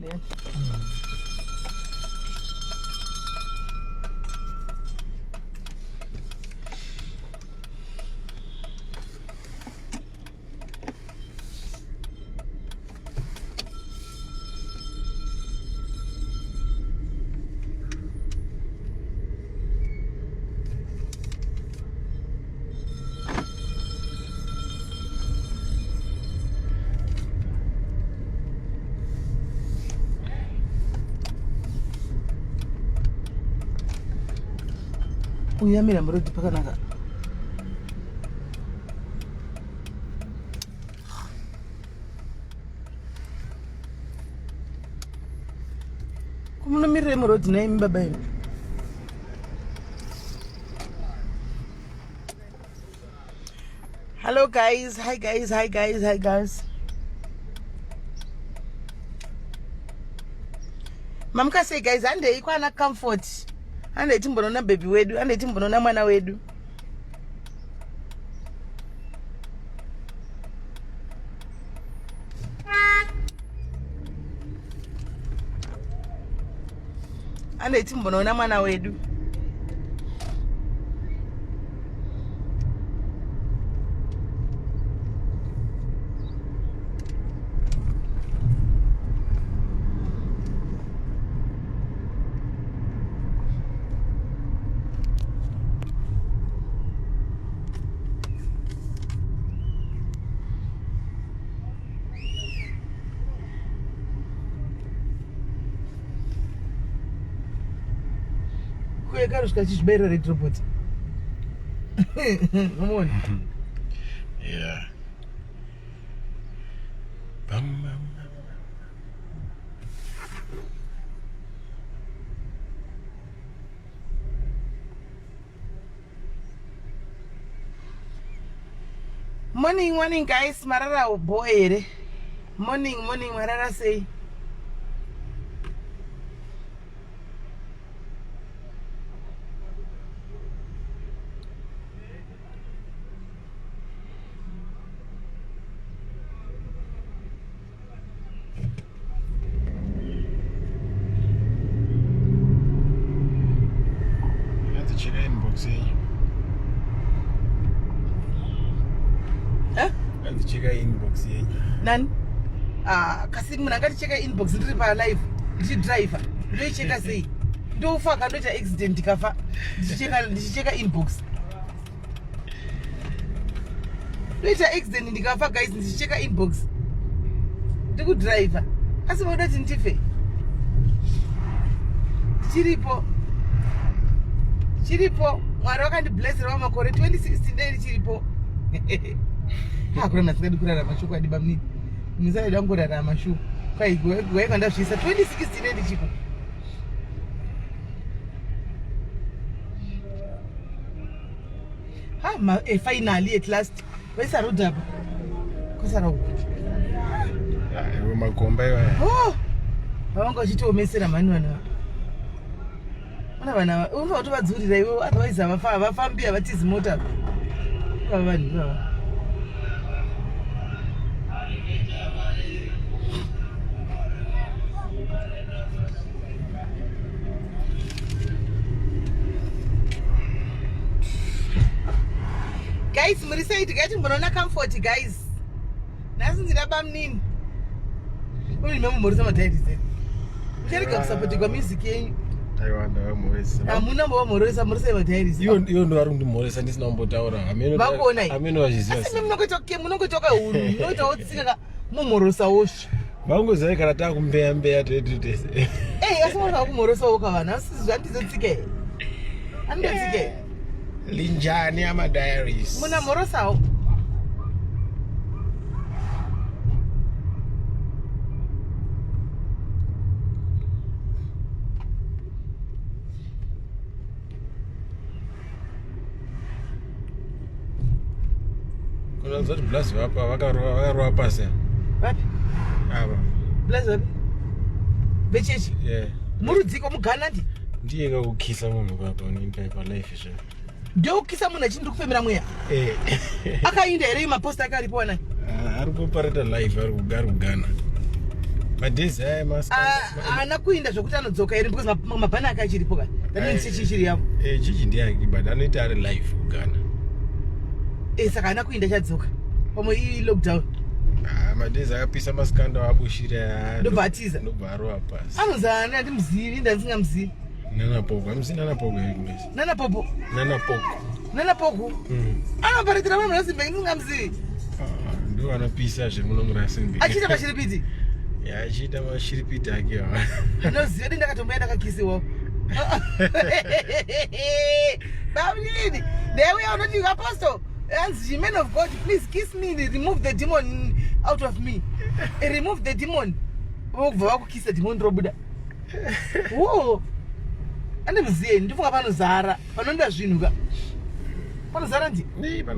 Yeah. Uyu amira murodhi pakanaka. Kumunomirire murodhi naimi baba imi. Hello guys, hi guys, hi guys, hi guys. Mamuka sei guys, handei kwana Comfort. Handei timbonoona baby wedu, handei timbonoona mwana wedu. Handei timbonoona mwana wedu. Kuye karusvika chizvibairo redrobot. Unoona? Yeah. Bam, bam, bam. Morning, morning guys, marara bo here. Morning, morning, marara sei. Hanzi cheka inbox yenyu. Eh? Hanzi cheka inbox yenyu. Nani? Ah, kasi munhu angaticheka inbox ndiri pa live ndichidriver. Ndoicheka sei? Ndofa kandoita accident ndikafa ndichicheka ndichicheka inbox. Ndoita accident ndikafa guys ndichicheka inbox. Ndikudriver. Asi voda kuti ndife. Chiripo. Chiripo. Mwari wakandiblessera makore 2016 dai ndichiripo. Hakuna ndasingadi kurarama chokwadi bamnini. Misada kungorarama shu. Kwai gwai ndazviisa 2016 dai ndichipo. Ha, ma, eh, finally at last. Vaisa road apa. Kwasara uku. Ah, iwe makomba iwe. Oh! Vavanga vachitiomesera mhani vanhu ava. Ona vanhu ava, unofanira kutovadzurira iwe otherwise havafa havafambi havatizi mota. Ivava vanhu ivava. Guys, muri sei tikati mbonoona comfort guys. Nhasi ndina bamnini. Uri memumhoresa madiaries here. Ucharega kusapotigwa music yenyu. Aiwa ndavamhoresa. Hamuna mbovamhoresa mhoresai madiaries. Iyo iyo ndo vari kundimhoresa ndisina kumbotaura. Hameno Vakuonai. Hameno vazviziva. Asi munongoita munongoita kahunhu, munoitawo tsika ka mumhorosawo svi. Vangozai kana takumbeya mbeya tedu tese. Eh, asi munofanira kumhorosawo ka vanhu. Asi zvandizo tsika here. Andizo tsika here. Linjani ama diaries. Muna mhorosawo. Kunoratidza kuti blaz vapa vakarova vakarova pasi. Vapi? Ava. Blaz vapi? Vechechi? Yeah. Murudziko mugana ndi? Ndiye kakukisa munhu papa unoita pa life zve. Ndokukisa munhu achindi kufemera mweya. Eh. Akainda here mapost ake aripo wanai? Ah, ari kuoperata live ari kugana. Madays aya haana kuinda zvekuti anodzoka here because mabhana ake achiripo ka that means chechi ichiri yavo. Eh, chichi ndiyake but anoita ari live kuGhana. Eh, saka haana kuinda chadzoka pamwe i lockdown. Ah, madays akapisa masikando abushira. Ndobva atiza. Ndobva arova pasi. Anonzi ani? Handimuzivi, ndandisingamuzivi. Nana Popo, hamusi Nana Popo here kumesi? Nana Popo. Nana Popo. Nana Popo. Anoparitira vanhu vasimbe ndisingamuzivi. Ah, ndo anopisa zvemuno murasimbe. Achiita mashiripiti. Ya, achiita mashiripiti ake awa. Ndinoziva dai ndakatomboya ndakakisiwawo. Bamunini, ndeuya unoti apostle, hanzi man of God, please kiss me, remove the demon out of me. Remove the demon. Vobva vakukisa demon robuda. Wo. Andimuziye, ndifunga panozara, panoenda zvinhu ka. Panozara ndi.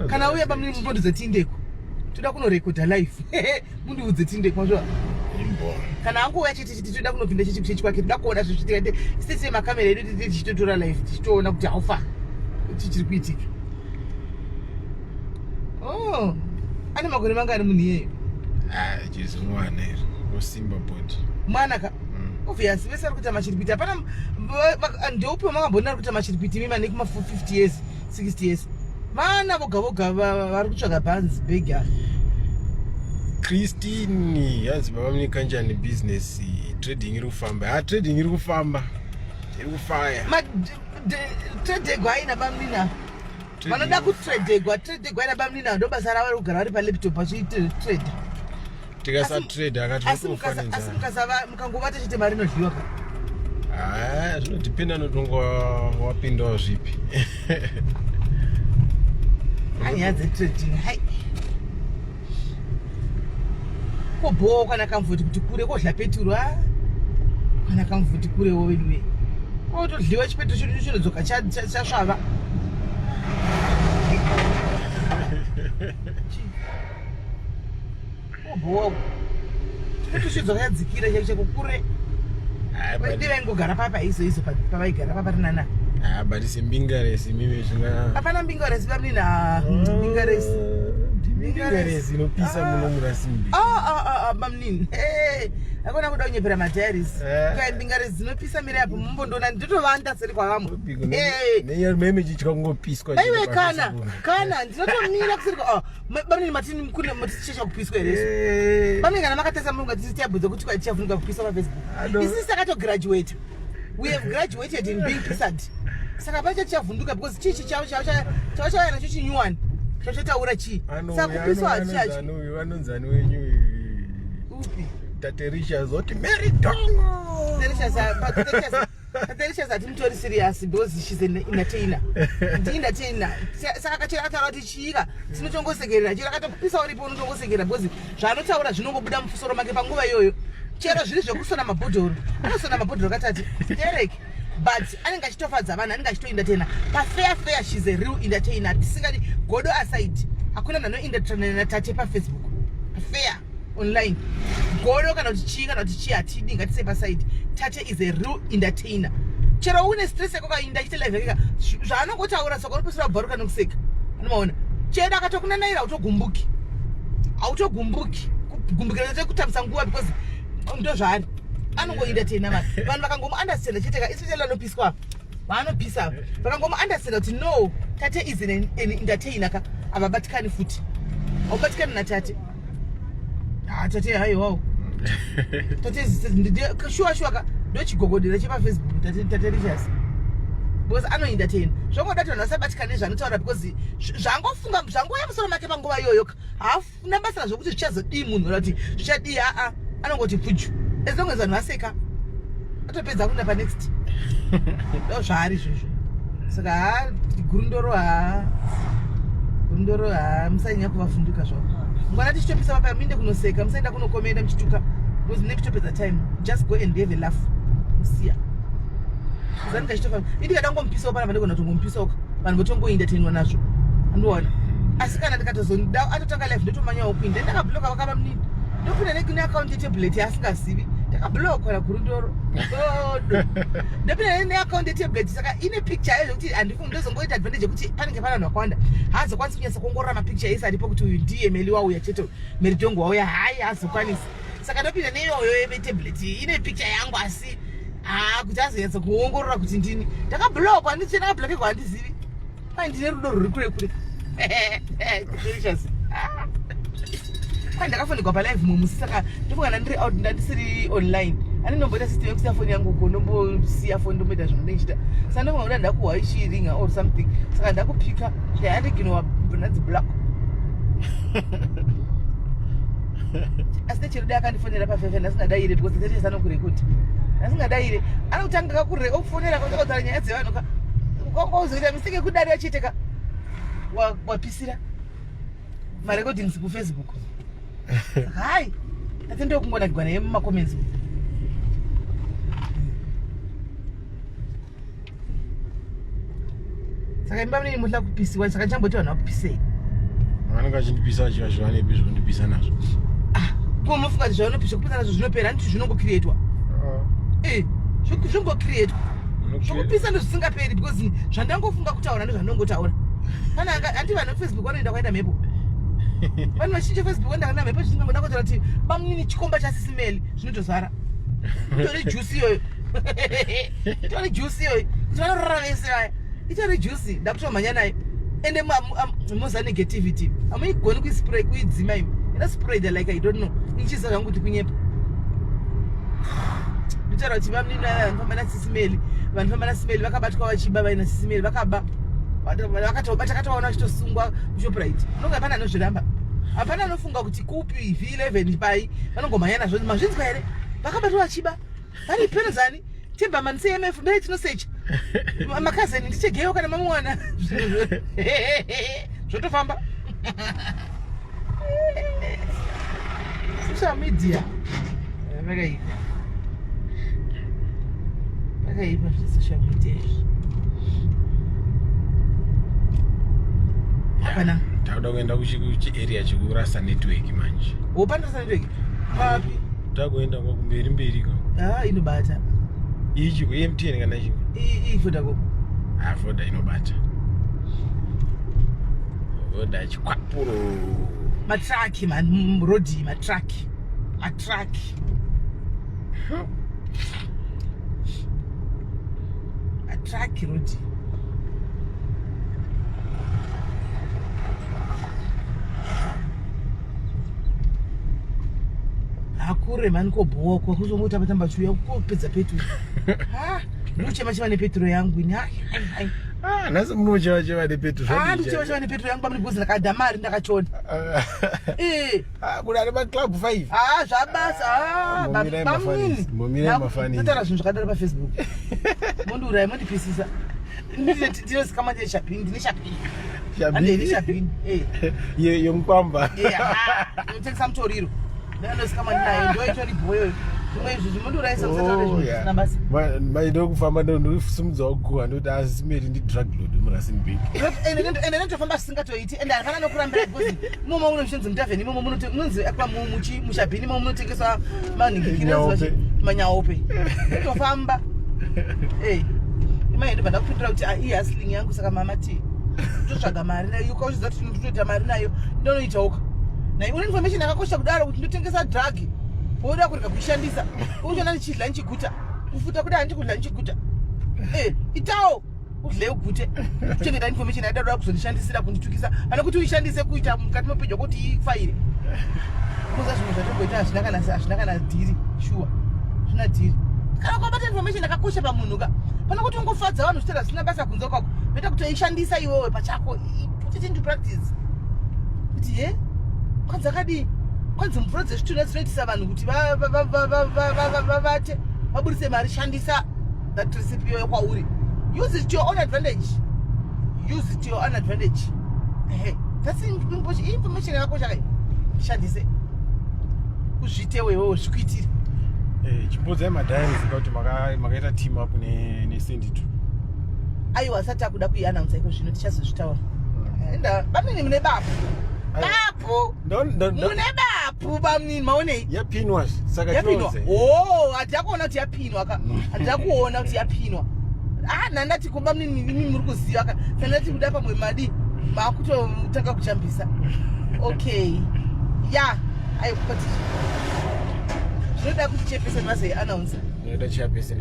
Kana uya bamunini mundiudze tiindeko. Toda kunorekodha live. Mundiudze tiindeko mazviwa. Kana angouya chete chete toda kunopinda chechi kuchechi kwake toda kuona zvezvitika sese makamera edu tete tichitotora live tichitoona kuti how far kuti chiri kuitika. Oh, ane makore mangani munhu iyeyo? Ah, chisi mwana here. Osimba body. Mwana ka? Obvious vese vari kuita mashiripiti hapana ndeupi wamakamboona ari kuita mashiripiti imi vane kuma 50 years 60 years vana voga voga vari kutsvaga bhanzi bhegi ava. Christine yanzi baba mune kanjani business trading iri kufamba. Ha, trading iri kufamba. Iri kufaya. Tredegwa aina bamnina vanoda kutredegwa tredegwa aina bamnina ndo basa ravo rekugara vari palaptop vachitrade. Tikasatrade akati asi mukasava mukangovata chete mari inodyiwa ka. Ah, zvinodependa notonga wapindawo zvipi. Anyaya dzetrading hai kobhowa kana kamvoti kuti kure kodla peturu a kana kamvoti kurewo veduwe kotodliwa chipeturu chedu chinodzoka chasvava. Kobhowa chipeturu chidzoka chadzikira chako chako kure. Dai vaingogara papa izo izo pavaigara papa rinana. Ah, but sembingaresi mimi zvinga. Hapana mbingaresi bamnina mbingaresi. Mbingaresi inopisa muno murasimbi. Ah ah ah bamnini. Hey, akona kuda kunyepera madiaries. Kai mbingaresi dzinopisa miri apo mumbondoona nditovanda seri kwavamwe. Hey. Nenyaya meme chichika kungopiswa. Aiwe kana kana ndinotomira kuseri kwa bamnini matini kune matichesha kupiswa here? Bamnini kana makatasa munhu ngatiti tiyabvunza kuti kwa tichavhunika kupiswa pa Facebook. Isi takatograduate. We have graduated in being pisad. Saka pacha tichavhunduka because chii chavo chavo chavo chauya nacho chinyuwani chachotaura chii saka kupiswa hachichacho. Anonzani wenyu upi? Taterisha zoti Mary Dongo. Taterisha hatimutori serious because she's an entertainer. Ndi entertainer. Saka kachera akataura kuti chiika tinotongosekerera chero akatopisa uripo unotongosekerera because zvaanotaura zvinongobuda mufusoro make panguva iyoyo. Chero zviri zvekusona mabhodhoro anosona mabhodhoro katati Derek but anenge achitofadza vanhu anenge achitoentertaina pafair fair. She's a real entertainer tisingadi godo aside. Hakuna munhu anoentertaina naTate paFacebook fair online. Godo kana kuti chii kana kuti chii hatidi ngatisei paside. Tate is a real entertainer. Chero une stress yako kainda achite live yake zvaanongotaura saka unopedzisira kubvaruka nekuseka. Anomaona chero akatokunanaira hautogumbuki hautogumbuki kugumbukira tate kutambisa nguva because ndo zvaari anongoentertaina vanhu. Vanhu vakangomuunderstanda chete ka especially vanopiswa vaanopisa vakangomuunderstanda kuti no Tate is an entertainer ka havabatikani futi haubatikani naTate. Ah, Tate haiwawo Tate shuwa shuwa ka ndochigogodera chepaFacebook Tate Tate Richards because anoentertain zvangoda kuti vanhu vasabatikana nezvaanotaura because zvangofunga zvangouya musoro make panguva iyoyo ka haafuna basa nazvo kuti zvichazodii munhu kana kuti zvichadii aa anongoti pfuju as long as vanhu vaseka atopedza kuenda panext ndo zvaari izvozvo. Saka ha gurundoro ha gurundoro ha musanyanya kuvavhunduka zvavo. Mungwana tichitopisa papa muinde kunoseka musaenda kunokomenda muchituka because mune muchitopedza time. Just go and have a laugh musiya zani kachitofamba. Indikada kungomupisawo panapa ndigona kutongomupisawo vanhu votongoentertainwa nazvo andiona. Asi kana ndikatozoda atotanga live ndotomanyawo kuinda ndakabloka vakava munini ndopinda neaccount yetablet yaasingazivi ndakablokwa nagurundoro godo ndopinda neaccount yetablet saka ine picture yayo zvekuti handifungi ndozongoita advantage yekuti panenge pane vanhu vakawanda haazokwanisi kunyatsa kuongorora mapicture ese aripo kuti uyu ndiye Meli wauya chete Meri Dongo wauya hayi haazokwanisi. Saka ndopinda neiyoyo yetablet iyi ine picture yangu asi haa kuti azonyatsa kuongorora kuti ndini. Ndakablockwa handizivi ndakablockegwa handizivi. Kwai ndine rudo rwuri kure kure. Delicious. Ah. Kwai ndakafonegwa palive mumwe musi saka ndofunga ndandiri out ndandisiri online. Ani ndomboita system yekusiya foni yangu uko ndombosiya foni ndomboita zvinhu ndichita. Saka ndofunga kuti ndakuhwa ichiringa or something. Saka ndakupika ndaiandiginowa bvunadzi block. Asi nechero dai akandifonera pafefe ndasingadaire because ndachesa nokurekodi. Ndasingadaire. Anotanga kakure okufonera kutanga kutaura nyaya dzevanhu ka. Ukangozoita mistake yekudarira chete ka. Wapisira marecordings kufacebook. Hai. Ndati ndokungonakigwa naye mumacomments. Saka imba munini muhla kupisiwa saka ndichamboti vanhu vakupisei. Vanenge vachindipisa vachiva zvivanepi zvekundipisa nazvo. Ah, ko munofunga kuti zvavanopisa kupisa nazvo zvinopera handiti zvinongocreatwa. Eh, zvingocreatwa. Zvokupisa ndozvisingaperi because zvandangofunga kutaura ndozvandongotaura. Kana hanti vanhu veFacebook vanoenda kwaenda mhepo. Vanhu vachinja Facebook vanoenda kwaenda mhepo zvisingangoda kutaura kuti bamunini chikomba chasisimeli zvinotozara. Itori juice iyoyo. Itori juice iyoyo. Kuti vanorara vese vaya. Itori juice ndakutomhanya nayo. Ende moza negativity. Amuigoni kuispray kuidzima imi. Ina spread like I don't know. Ichiziva zvangu kuti kunyepa. Nditaura kuti bamunini vaya vanofamba nasisimeli. Vanofamba nasisimeli vakabatwa vachiba vaina sisimeli vakaba. Vakatovaona vachitosungwa kuShoprite. Unonga hapana anozviramba. Hapana anofunga kuti kupi V11 pai vanongomhanya nazvo mazvinzwa here? Vakabatwa vachiba. Vari penozani Timberman CMF mbere tinosecha. Makazeni ndichegewo kana mamuwana. Zvotofamba. Social media. Vakaipa. Vakaipa zve social media izvi. Hapana. Takuda kuenda kuchiarea chekurasa network manje. Wopandirasa network? Papi? Takuenda kumberi mberi ko. Ah, inobata. Ichi ku MTN kana ichi? I Vodacom. Ah, Voda inobata. Voda chikwapuro. Matraki man, road matraki. Matraki. Matraki road. Hakure mani kobhowa kwa kuzongotamba tamba chiuya kopedza petro. Ha, ndinochema chema nepetro yangu ini. Hai hai hai. Ah, nhasi munochema chema nepetro Ah, ndinochema chema nepetro yangu pamwe because ndakadha mari ndakachona. Eh. Ah, kuna ari maclub 5. Ah, zvabasa. Ah, Momirai mafanisi. Momirai mafanisi. Ndataura zvinhu zvakadaro paFacebook. Mondiuraya, mondipisisa. Ndinozikamwa ndine shabhini, ndine shabhini. Shabhini. Shabhini. Eh. Ye yomukwamba. Yeah. Ndinotengesa mutoriro. Ndinozikamwa ndinayo, ndo itori bhoyo. Zvimwe izvi zvimondiurayisa musataure zvinhu zvisina basa. Mai ndokufamba ndosimudzawo guva ndoti asimeri ndi drug lord muRustenburg. Ende ndotofamba zvisingatoiti ende hapana nokurambira because imomo munozvinzi mutavheni imomo munonzi akwa muchi mushabhini imomo munotengeswa manhingikiri manyaope. Ndotofamba. Eh. Imai ndobva ndakupindura kuti ah, iyi hustling yangu saka mama ti totsvaga mari nayo ukauzvidza kuti ndotoita mari nayo ndonoitawoka. Nayo une information yakakosha kudaro kuti ndotengesa drug woda kurega kuishandisa uchiona ndichidla ndichiguta kufuta kuda handi kudla ndichiguta eh itawo udle ugute kuchengeta information yaida kuzondishandisira kunditukisa pane kuti uishandise kuita mukati mepedyo kuti ifaire kuza zvimwe zvatomboita hazvina kana hazvina kana dhiri shuwa zvina dhiri kana ukabata information yakakosha pamunhu ka pane kuti ungofadza vanhu uchitaura zvisina basa kunze kwako beta kutoishandisa iwewe pachako put it into practice kuti he kwanzi akadii kwanzi mvura dzezvitunha dzinoitisa vanhu kuti vavate vaburitse mari shandisa that recipe iyoyo kwauri use it to your own advantage use it to your own advantage ehe that's information yakakosha kai shandise uzviite wewewe zvikuitire eh, chimbodzai madiaries kuti makaita team up nesendito aiwa asati akuda kuiannounce iko zvino tichazozvitaura enda bamnini mune bapu bapu mune bapu bamnini maonei yapinwa saka yapinwa oh handina kuona kuti yapinwa ka handina kuona kuti yapinwa ah nandati ko bamnini imi muri kuziva ka sandati kuda pamwe madi makutotanga kuchambisa okay ya aiwa Ndinoda kuti chairperson vazoiannounce. Ndinoda chairperson.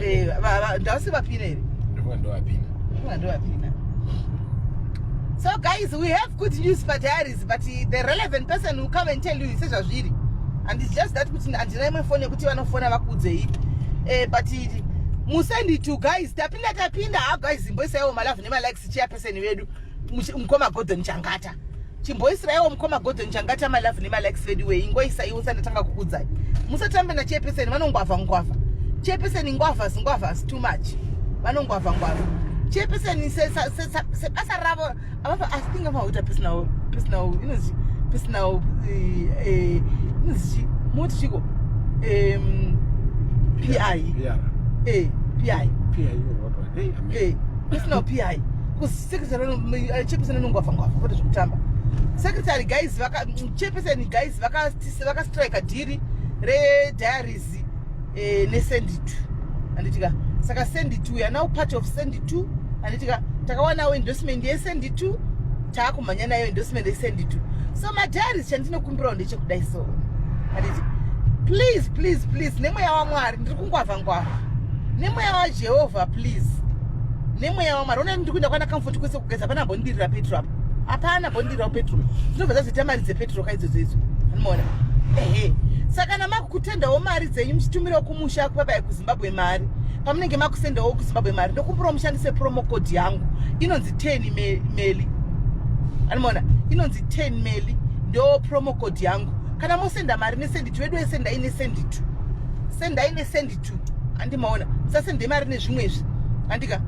Ndavasi vapina here? Ndofunga ndovapina. Ndofunga ndovapina. So guys, we have good news for diaries, but the relevant person will come and tell you sezvazviri. And it's just that kuti handina imwe foni yekuti vanofona vakuudzei. But musend to guys, tapinda tapinda ha guys, imboisaiwo malove nemalikes chairperson vedu mukoma Gordon Changata. Chimboisiraiwo mukoma Gordon Changata malove nemalikes vedu wei, ingoisaiwo sandatanga kukudzai. Musatambe na chairperson, vanongwavha ngwavha. Chairperson ngwavha ngwavha too much. Vanongwavha ngwavha. Chairperson sebasa ravo avapa, I think avaita personal inonzi personal inonzi moti chiko PI. PR. PI. PI or what? Hey, amen. Personal PI. Secretary, chairperson anongwavha ngwavha kwete zvekutamba. Secretary guys, vaka chairperson guys vakastrike deal rediaries nesendit, handitika? Saka Sendit, we are now part of Sendit, handitika? Takawanawo endorsement yeSendit, taakumhanya nayo endorsement yeSendit. So madiaries, chandinokumbirawo ndechekudai so, handiti? Please, please, please, nemweya waMwari, ndiri kungwavha ngwavha nemweya waJehovha. Please, nemweya waMwari, ona ndiri kuenda kwana Comfort kwese kugeza, hapana mbondirira petro apa, hapana mbondirirawo petro. Dzinobva dzazoita mari dzepetro kaidzodzo idzo, anomaona? Ehe, saka kana makutendawo mari dzenyu muchitumirawo kumusha kupapai kuZimbabwe mari, pamunenge makusendawo kuZimbabwe mari, ndokumbirawo mushandise promo code yangu inonzi 10 meli, anomaona? Inonzi 10 meli, ndo promo code yangu. Kana mosenda mari neSendit, vedu esendai neSendit, sendai neSendit, andimaona? Musasende mari nezvimwe izvi, andika?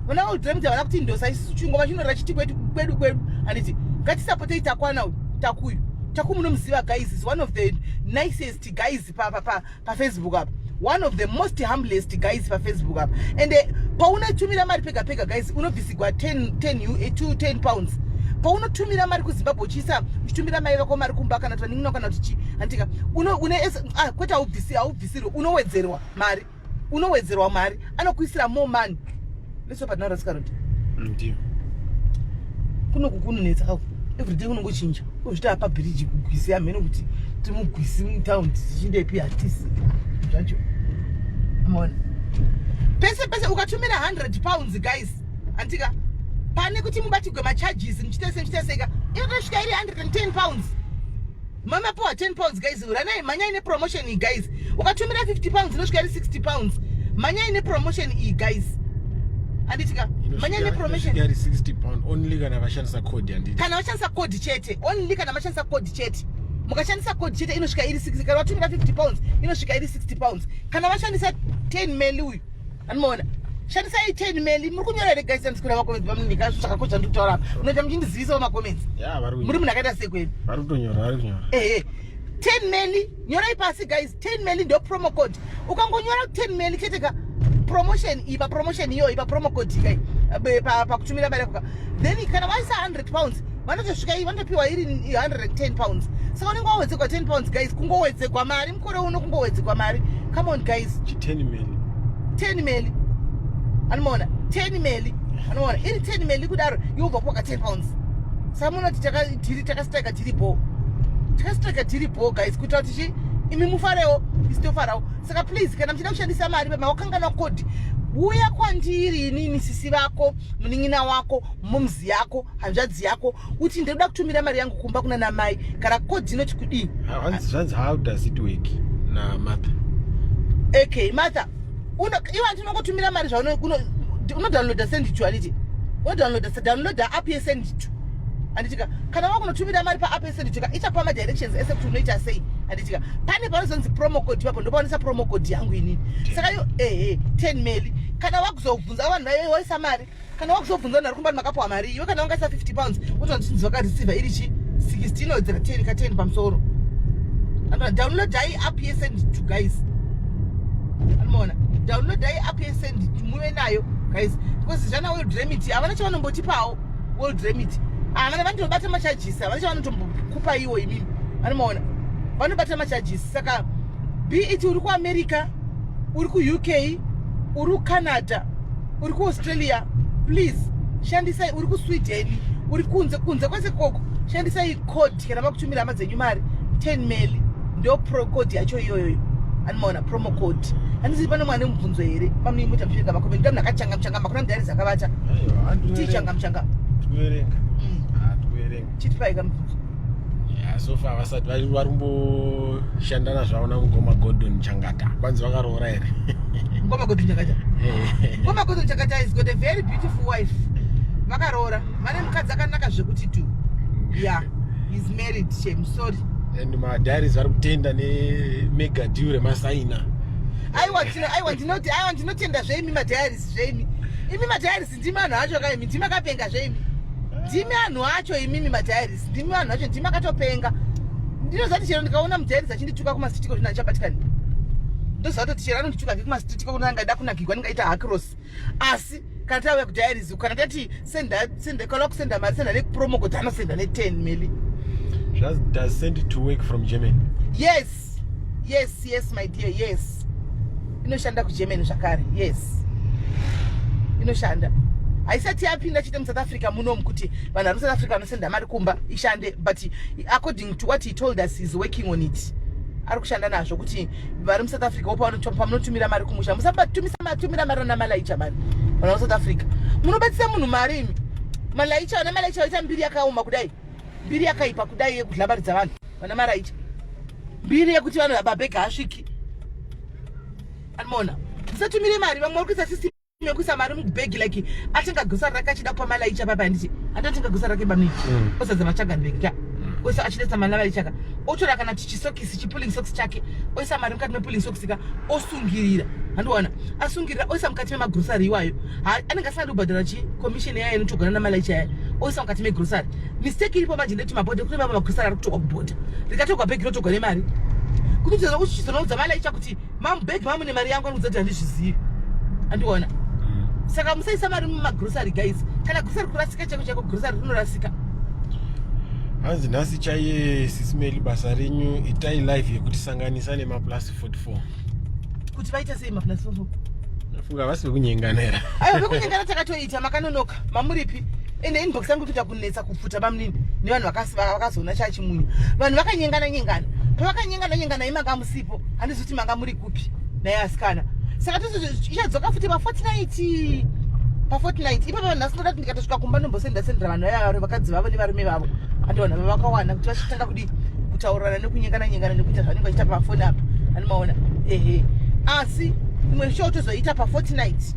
Vana vaudhira havana kuti ndosa isusu chingoma chinorira chiti kwedu kwedu kwedu, handiti? Ngatisapotei Takwana uyu, Takuyu. Taku munomuziva guys, is one of the nicest guys paFacebook apa, one of the most humblest guys paFacebook apa. And paunotumira mari pega pega guys, unobvisigwa 10 10 2 10 pounds paunotumira mari kuZimbabwe, uchiisa, uchitumira mai vako mari kumba kana kuti vanin'ina kana kuti chi, handitika? Ah, kwete, haubvisi, haubvisirwe, unowedzerwa mari, unowedzerwa mari, anokuisira more money. Leso patinarasikaroti. Ndiyo. Kunoku kunonetsa kako, everyday kunongochinja. Uzviti apa bhiriji kugwisi hamene kuti timugwisi mutaundi tichindepi, hatisi zvacho. Maona, pese pese ukatumira £100 guys, antika, pane kuti mubatigwe macharges muchitese muchiteseka, inotosvika iri £110. Mamapiwa £10 guys, ranai, mhanyai nepromotion iyi guys. Ukatumira £50 inosvika iri £60. Mhanyai nepromotion iyi guys, anditika? Mhanyai nepromotion. Iri £60 only kana vashandisa code, handiti? Kana vashandisa code chete, only kana vashandisa code chete. Mukashandisa code chete inosvika iri 60. Kana vatumira £50 inosvika iri £60 kana vashandisa 10 meli uyu, anomaona? Shandisai 10 meli. Muri kunyora here guys? Andisikuona macomments pamunika, zvakakosha ndiri kutaura apa. Unoita muchindizivisawo macomments. Ya, vari Muri munhu akaita sei kwenu? Vari kutonyora, vari kunyora. Ehe, 10 meli, nyorai pasi guys, 10 meli ndo promo code. Ukangonyora 10 meli chete ka, promotion iyi, papromotion iyoyi, papromo code kai pakutumira mari yako ka, then kana vaisa £100 vanotosvika vanotopiwa iri £110. Saka unenge wawedzegwa £10 guys. Kungowedzegwa mari mukore uno, kungowedzegwa mari, come on guys. Chi 10 meli. 10 meli, anomaona? 10 meli, anomaona? Iri 10 meli kudaro, iwobva kuwaka £10. Saka munoti deal takastrika deal bo, takastrika deal bo guys, kuitira kuti chi imi mufarewo, isi tofarawo. Saka please, kana muchida kushandisa mari pamawakanganwa code, uya kwandiri inini, sisi vako, munin'ina wako, mumzi yako, hanzvadzi yako, uti ndinoda kutumira mari yangu kumba kuna namai, kana code inoti kudii. Zvanzi, "How does it work?" naMartha. Okay Martha, iwe andinongotumira mari zvaunodownloada Sendit, handiti? Unodownloada, downloada app yeSendit, handitika? Kana wakunotumira mari paapp yeSendit ka, ichakupa madirections ese kuti unoita sei, handitika? Pane panozonzi promo code, ipapo ndopaonesa promo code yangu inini. Saka yo, ehe, 10 meli. Kana wakuzobvunza vanhu vayo waisa mari, kana wakuzobvunza vanhu vari kumba makapiwa mari, iwe kana wangaisa £50, wotonzi vakareceiva iri chi 60, inowedzera 10 ka 10 pamusoro. Downloadai app yeSendit guys, anomaona? Downloadai app yeSendit muve nayo guys, because zvana World Remit havana chavanombotipawo. World Remit havana, vanotobata macharges, havana chavanotombokupa iwo imimi, anomaona? Vanobata macharges. Saka be it uri kuAmerica, uri kuUK, uri kuCanada, uri kuAustralia, please shandisai, uri kuSweden, uri kunze kunze kwese koko, shandisai code kana makutumira hama dzenyu mari. 10 meli ndo pro code yacho iyoyoyo. Animaona promo code. Handisi pane mwana mubvunzo here? Pamwe muita muchiverenga makomenti. Ndio ndakachanga muchanga kuna mudhari dzakavata. Tichanga muchanga. Tikuverenga. Ah, tikuverenga. Chitipai kamubvunzo. Yeah, so far vasati vari kumboshandana zvavo namukoma Gordon Changata. Kwanzi vakaroora here? Mukoma Gordon Changata. Mukoma Gordon Changata has got a very beautiful wife. Vakaroora. Vane mukadzi akanaka zvekuti tu. Yeah. He's married, shame. Sorry. And madiaries vari kutenda nemega deal remasaina. Aiwa tino aiwa ndinoti aiwa ndinotenda zveimi madiaries zveimi. Imi madiaries ndimi anhu acho kaimi ndimi akapenga zveimi. Ndimi anhu acho imimi madiaries ndimi anhu acho ndimi akatopenga. Ndinoziva kuti chero ndikaona mudiaries achindituka kumastreet ko zvino handichabatikani. Ndoziva kuti chero anondituka ke kumastreet ko ndanga kunakirwa ndingaita hakrosi. Asi kana tauya kudiaries kana tati senda senda kana kusenda mari senda nepromo code anosenda ne 10 meli. Does send it to work from Germany? Yes. Yes, yes my dear, yes. Inoshanda kuGermany zvakare. Yes. Inoshanda. Haisati yapinda chete muSouth Africa munomu kuti vanhu vari muSouth Africa vanosenda mari kumba ishande, but according to what he told us, he's working on it. Ari kushanda nazvo kuti vari muSouth Africa wo pamunotumira mari kumusha musabatumisa matumira mari ana malaicha mari vanhu vari muSouth Africa munobatisa munhu mari imi malaicha vana malaicha vaita mbiri yakaoma kudai, mbiri yakaipa kudai yekudla mari dzavanhu vana maraicha, mbiri yekuti vanhu mabhegi haasviki. Anoona musatumire mari. Vamwe vari kuisa system yekuisa mari mubhegi, like atenga grocery rake achida kupa malaicha papa, handiti andatenga grocery rake bamini, ozadza machagani bhegi ka, oisa achidetsa mari namalaicha ka, otora kana chisokisi, chipulling socks chake, oisa mari mukati mepulling socks ka, osungirira, handiwana asungirira, oisa mukati memagrocery iwayo. Anenge asingadi kubhadhara chi commission yayo inotogana namalaicha yaya, oisa mukati megrocery. Mistake iripo manje ndeti mabhodha kune mamwe magrocery ari kutogwa kubhodha, rikatogwa bhegi rotogwa nemari. Kuti chizonoudza malaicha kuti mamubhegi mamune mari yangu, anokudza kuti handizvizivi. Andiona saka musaisa mari mumagrocery guys. Kana grocery kurasika chaiko chaiko, grocery rinorasika. Hanzi nhasi chaiye sisimeli basa renyu, itai live yekutisanganisa nemaplus 44. Kuti vaita sei maplus 44? Nafunga vasi vekunyengana here? Aiwa, vekunyengana takatoita, makanonoka mamuripi. Ende inbox yangu kuita kunetsa kupfuta bamunini nevanhu vakazoona chachimunyu. Vanhu vakanyengana nyengana, pavakanyengana nyengana imanga musipo, handizi kuti manga muri kupi naye asikana. Saka ichadzoka futi pafortnight, pafortnight ipapo. Vanhu nhasi ndoda kuti ndikatosvika kumba ndombosenda sendera vanhu vaya vakadzi vavo nevarume vavo, andivanhu vava vakawana kuti vachitanga kudi kutaurirana nekunyengana nyengana nekuita zvavanenge vachiita pafoni apa, animaona. Ehe, asi imwe show tozoita pafortnight,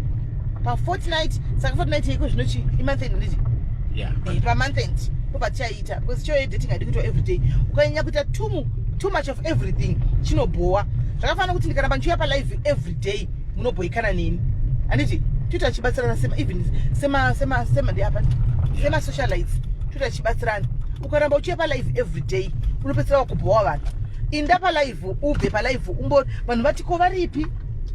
pafortnight. Saka fortnight iko zvino chi imonth end, nditi? Yeah. Pamonth end ndopatichaita, because show yedating haidi kuitwa everyday. Ukanyanya kuita too much of everything chinobhowa. Zvakafanana kuti ndikaramba ndichiuya palive every day munobhoikana neni, handiti? Toita tichibatsirana sema even sema sema sema ndiapa sema socialites, toita tichibatsirana. Ukaramba uchiuya palive every day unopedzisira wakubhowa vanhu. Inda palive, ubve palive, umbo vanhu vati ko varipi,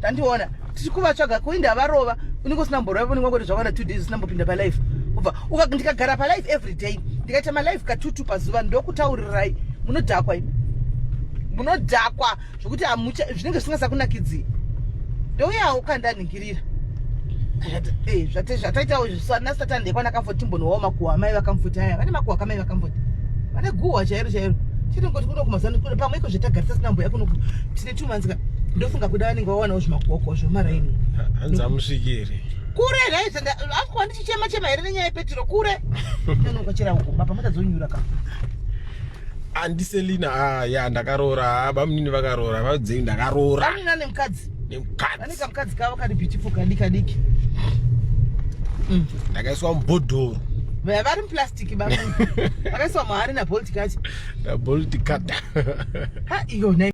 tandiona tiri kuvatsvaga kuinda varova, unenge usina mborova, unenge wangoti zvakwana 2 days usina mbopinda palive. Ubva ndikagara palive every day, ndikaita malive katutu pazuva, ndokutaurirai munodhakwa imi, munodhakwa zvokuti zvinenge zvisingasakunakidzi. Ndouyawo kandaningirira zvataitawo nasatani ndekwana timbonowawo makuhwa amai vakamfuti aya, vane makuhwa kamai vakamfuti, vane guhwa chairo chairo. Chiringoti kuno kumazano pamwe iko zvetagarisa sina mbuya kuno tine 2 months ka, ndofunga kuda vanenge vawanawo zvimakuhwa zvomaraini. Hanzi hamusviki here? Kure nhai, akuwa ndichichema chema here nenyaya yepetro kure nokachera uko baba mutadzonyura ka. Andiselina, ah, ya ndakaroora. Bamunini vakaroora, vaudzei ndakaroora. Bamunini ane mukadzi. Vane Nemukadzi. Kamukadzi kavo kari beautiful, kadiki kadiki. Ndakaiswa mubhodhoro. Vaya vari muplastic baba, vakaiswa muhari nabolt kati. Nabolt kata. Ha, iyo nhai.